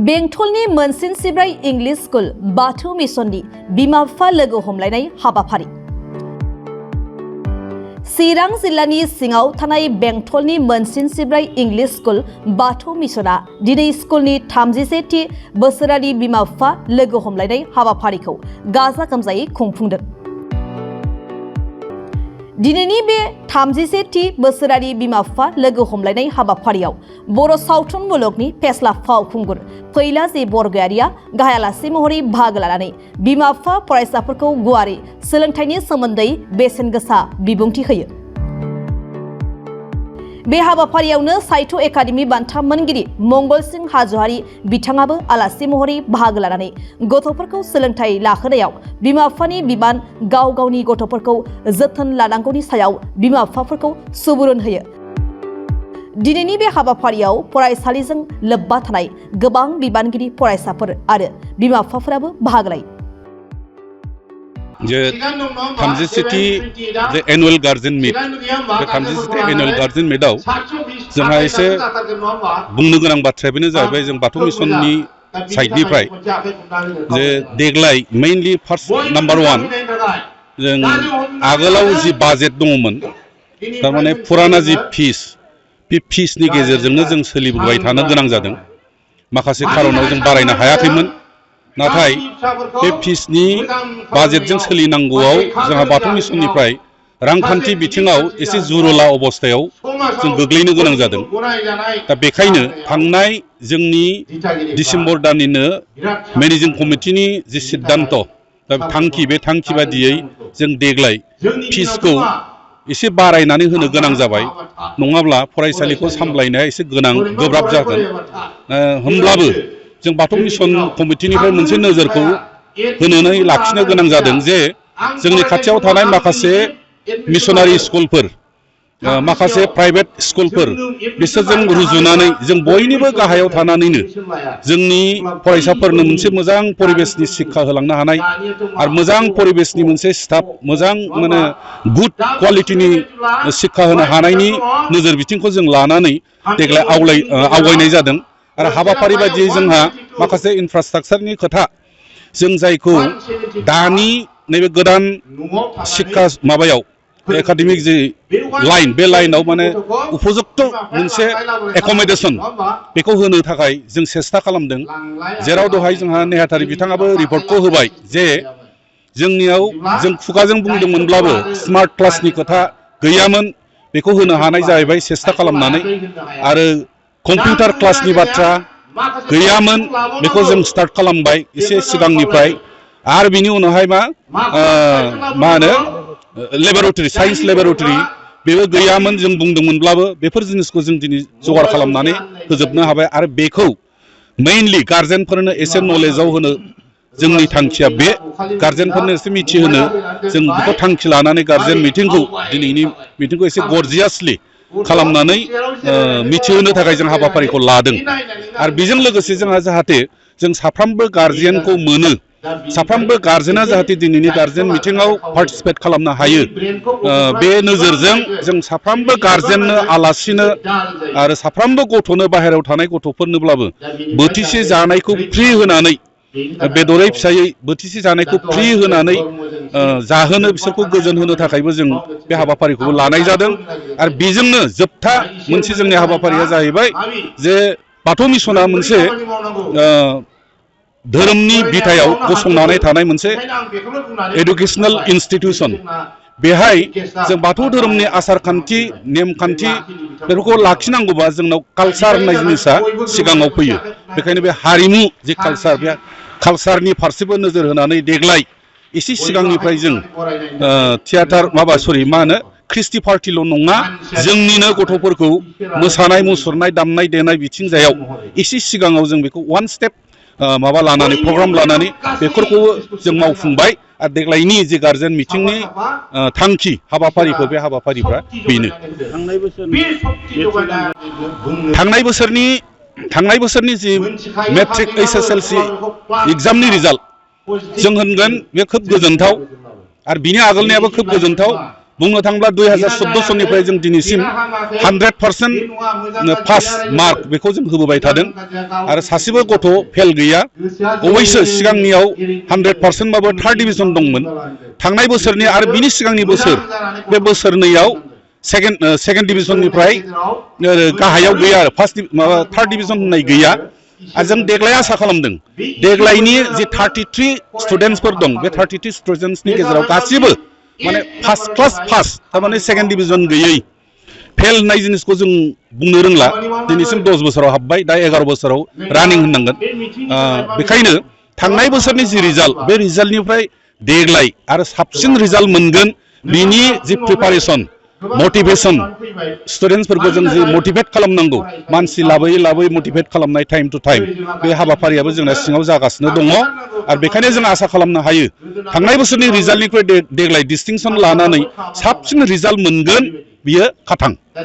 बेंटलनि मोनसिनसिब्राय English school बाथौ मिशननि बिमा बिफा लोगो हमलायनाय हाबाफारि। चिरां जिल्लानि सिङाव थानाय बेंटलनि मोनसिनसिब्राय इंलिश स्कुल बाथौ मिशना दिनै स्कुलनि 36थि बोसोरारि बिमा बिफा लोगो हमलायनाय हाबाफारिखौ गाजा गोमजायै खुंफुंदों। दिनैनि बे 36थि बोसोरारि बिमा बिफा लोगो हमलायनाय हाबाफारियाव बर' सावथुन मुलुगनि फेस्ला फावखुंगुर फैलाजि बरगयारिया गाहाय आलासि महरै बाहागो लानानै बिमा बिफा फरायसाफोरखौ गुवारै सोलोंथाइनि सोमोन्दै बेसेन गोसा बिबुंथि होयो। बे हाबाफारियावनो साहित्य एकाडेमि बान्था मोनगिरि मंगल सिंह हाज'वारि बिथाङाबो आलासि महरै बाहागो लानानै गथ'फोरखौ सोलोंथाइ लाहोनायाव बिमा बिफानि बिबान, गाव गावनि गथ'फोरखौ जोथोन लानांगौनि सायाव बिमा बिफाफोरखौ सुबुरुन होयो। दिनैनि बे हाबाफारियाव फरायसालिजों लोब्बा थानाय गोबां बिबानगिरि फरायसाफोर आरो बिमा बिफाफोराबो बाहागो लायो। जे 36थि जे एनुअल गार्जेन मिट, बे 36थि एनुअल गार्जेन मिटआव जोंहा एसे बुंनो गोनां बाथ्राया बेनो जाहैबाय, जों बाथौ मिशननि साइडनिफ्राय जे देग्लाय मेइनलि फार्स्ट नाम्बार 1 जों आगोलाव जि बाजेट दङमोन, थारमाने फुराना जि फिस, बे फिसनि गेजेरजोंनो जों सोलिबोबाय थानो गोनां जादों। माखासे खारनाव जों बारायनो हायाखैमोन, नाथाय बे फिसनि बाजेटजों सोलिनांगौआव जोंहा बाथौ मिशननिफ्राय रांखान्थि बिथिङाव एसे जुरुला अबस्थायाव जों गोग्लैनो गोनां जादों। दा बेखायनो थांनाय जोंनि डिसेम्बर दाननिनो मेनेजिं कमिटिनि जि सिद्धान्त, दा थांखि, बे थांखि बादियै जों देग्लाय फिसखौ एसे बारायनानै होनो गोनां जाबाय, नङाब्ला फरायसालिखौ सामलायनाया एसे गोब्राब जागोन। होमब्लाबो जों बाथौ मिशन कमिटिनिफ्राय मोनसे नोजोरखौ होनानै लाखिनो गोनां जादों जे जोंनि खाथियाव थानाय माखासे मिशनारि स्कुलफोर, माखासे प्राइभेट स्कुलफोर, बिसोरजों रुजुनानै जों बयनिबो गाहायाव थानानैनो जोंनि फरायसाफोरनो मोनसे मोजां परिबेसनि शिक्षा होलांनो हानाय आरो मोजां परिबेसनि मोनसे स्टाफ, मोजां माने गुड क्वालिटिनि शिक्षा होनो हानायनि नोजोर बिथिंखौ जों लानानै देग्लाय आवगायनाय जादों। आरो हाबाफारि बायदियै जोंहा माखासे इनफ्रास्ट्राक्चारनि खोथा, जों जायखौ दानि नैबे गोदान शिक्षा माबायाव एकाडेमिक जि लाइन, बे लाइनाव माने उपयुक्त मोनसे एकमडेशन बेखौ होनो थाखाय जों सेस्था खालामदों। जेराव दहाय जोंहा नेहाथारि बिथाङाबो रिपर्टखौ होबाय जे जोंनियाव जों खुगाजों बुंदोंमोनब्लाबो स्मार्ट क्लासनि खोथा गैयामोन, बेखौ होनो हानाय जाहैबाय सेस्था खालामनानै। आरो कम्पिउटार क्लासनि बाथ्रा गैयामोन, बेखौ जों स्टार्ट खालामबाय एसे सिगांनिफ्राय। आरो बिनि उनावहाय मा होनो लेबरेटरि, साइन्स लेबरेटरि, बेबो गैयामोन जों बुंदोंमोनब्लाबो। बेफोर जिनिसखौ जों दिनै जगार खालामनानै होजोबनो हाबाय। आरो बेखौ मेइनलि गार्जेनफोरनो एसे नलेजाव होनो जोंनि थांखिया, बे गार्जेनफोरनो एसे मिथिहोनो जों बेखौ थांखि लानानै गार्जेन मिटिंखौ, दिनैनि मिटिंखौ एसे गरजियासलि खालामनानै मिथिहोनो थाखाय जों हाबाफारिखौ लादों। आरो बेजों लोगोसे जोंहा जाहाथे जों साफ्रोमबो गार्जियानखौ मोनो, साफ्रोमबो गार्जेना जाहाथे दिनैनि गार्जेन मिटिङाव पार्टिसिपेट खालामनो हायो, बे नोजोरजों जों साफ्रोमबो गार्जेननो, आलासिनो आरो साफ्रोमबो गथ'नो, बाहेरायाव थानाय गथ'फोरनोब्लाबो बोथिसे जानायखौ फ्रि होनानै, बेदरै फिसायै बोथिसे जानायखौ फ्रि होनानै जाहोनो, बिसोरखौ गोजोन होनो थाखायबो जों बे हाबाफारिखौबो लानाय जादों। आरो बेजोंनो जोबथा मोनसे जोंनि हाबाफारिया जाहैबाय जे बाथौ मिशना मोनसे धोरोमनि बिथायाव गसंनानै थानाय मोनसे एडुकेसनेल इन्स्टिटिउसन। बेहाय जों बाथौ धोरोमनि आसार खान्थि, नेमखान्थि बेफोरखौ लाखिनांगौबा जोंनाव कालसार होननाय जिनिसा सिगाङाव फैयो। बेखायनो बे हारिमु जे कालसार, बे कालसारनि फारसेबो नोजोर होनानै देग्लाय एसे सिगांनिफ्राय जों थियाटार मा होनो ख्रिस्टि पार्टिल' नङा, जोंनिनो गथ'फोरखौ मोसानाय मुसुरनाय, दामनाय देनाय बिथिंजायाव एसे सिगाङाव जों बेखौ वान स्टेप माबा लानानै, प्रग्राम लानानै बेफोरखौबो जों मावफुंबाय। आरो देग्लायनि जे गार्जेन मिटिंनि थांखि हाबाफारिफोर, बे हाबाफारिफ्रा बेनो। थांनाय बोसोरनि जि मेट्रिक HSLC एग्जामनि रिजाल्ट, जों होनगोन बे खोब गोजोनथाव। आरो बिनि आगोलनियाबो खोब गोजोनथाव। बुंनो थाङोब्ला 2014 सननिफ्राय जों दिनैसिम 100% पास मार्क बेखौ जों होबोबाय थादों आरो सासेबो गथ' फेल गैया। अबयस्से सिगांनियाव 100% बाबो थार्ड डिभिजन दंमोन। थांनाय बोसोरनि आरो बिनि सिगांनि बोसोर बे बोसोरनैयाव सेकेन्ड डिभिजननिफ्राय गाहायाव गैया आरो थार्ड डिभिजन होननाय गैया। आरो जों देग्लाय आसा खालामदों देग्लायनि जे 33 स्टुडेन्टसफोर दं बे 33 स्टुडेन्टसनि गेजेराव गासिबो माने फार्स्ट क्लास पास थारमाने सेकेन्ड डिभिजन गैयै फेल होननाय जिनिसखौ जों बुंनो रोंला। दिनैसिम 10 बोसोराव हाबबाय, दा 11 बोसोराव रानिं होननांगोन। बेखायनो थांनाय बोसोरनि जि रिजाल्ट बे रिजाल्टनिफ्राय देग्लाय आरो साबसिन रिजाल्ट मोनगोन बिनि जि प्रिपारेसन मटिभेसन स्टुडेन्टसफोरखौ जों जि मटिभेट खालामनांगौ मानसि लाबोयै लाबोयै मटिभेट खालामनाय टाइम टु टाइम बे हाबाफारियाबो जोंना सिङाव जागासिनो दङ आरो बेखायनो जों आसा खालामनो हायो थांनाय बोसोरनि रिजाल्टनिख्रुइ देग्लाय डिस्टिंसन लानानै साबसिन रिजाल्ट मोनगोन बियो खाथां।